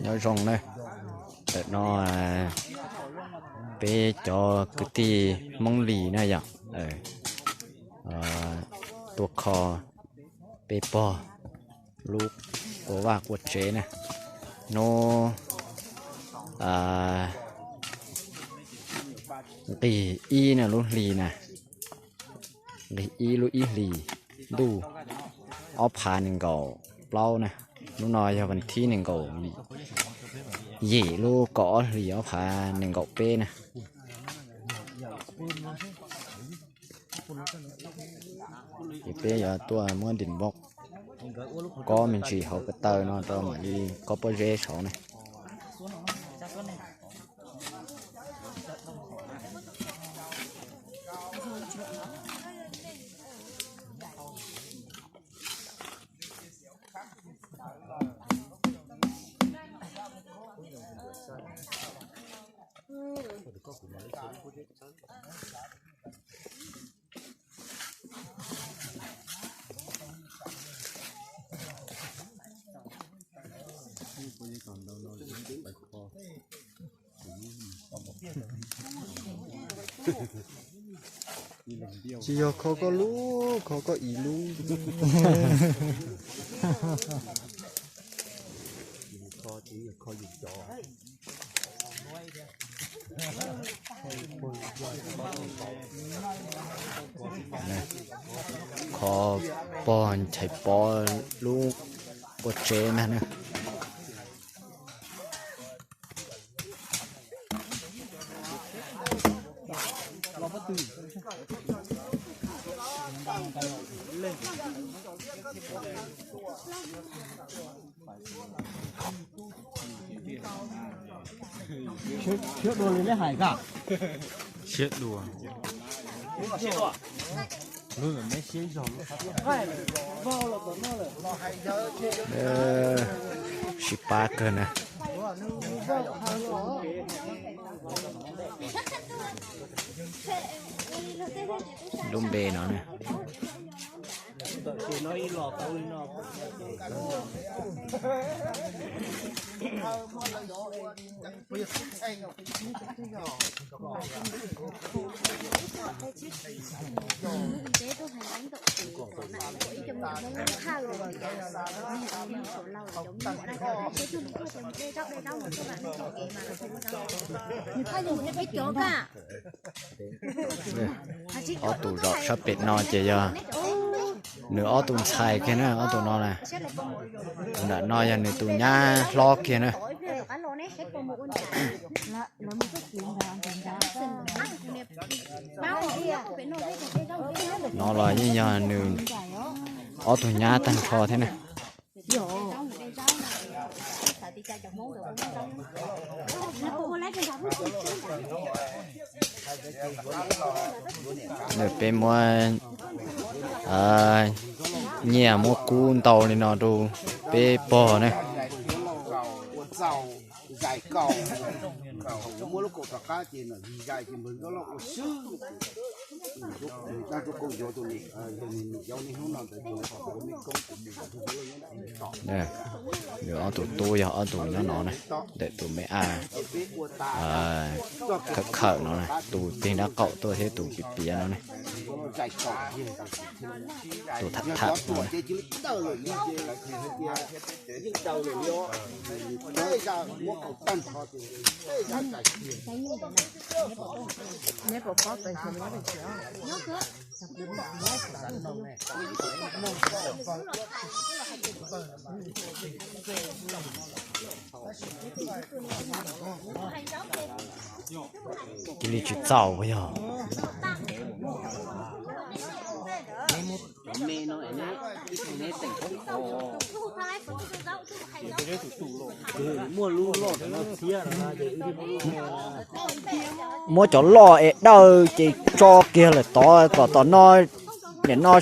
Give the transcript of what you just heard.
Nyob zoo na, ntawm no peb cov kwv tij Hmoob Lis na yom, tuaj kho peb pog lub quas vaj quas tsev na. Hnub nqig ib na lub hlis na, nqig ib lub ib hlis ntuj ob phav nees nkaum plaub na. Hnub no yog vas thib nees nkaum yim lub kaum ob hlis ob phav nees nkaum peb na. Ces peb yuav tuaj muab ntim npoo kob me ntsis hauv ko taw no rau mam li kob pob zeb saud ne. Tsis yog kho koj lub, kho koj ib lub. Kho pog Nchais Pov lub quas tsev na. Siab dua li leb hais koj. Siab dua. Lub me siab zog. Sib pab kawg na. Lub npe no na. Ob tug zaum sab pem no ces yog nws ob tug ntxhais kiag na, ob tug no na. Tus nram no yog nws tus nyab hlob kiag na. No los yeej yog nws ob tug nyab tag nrho thiab na. Nws peb muab nyiaj muab kub ntau li no rau peb pog na. Nws ob tug tub yog ob tug nyob no na, ntawm tus me ab khawm khawm no na, tus tig nraub qaum tuaj thiab tus piav piav no na, tus tham tham no na. Cia li tsis txaus yog. Muab cov loj es dawj ces tso kiag lawm tod kom tom no, nim no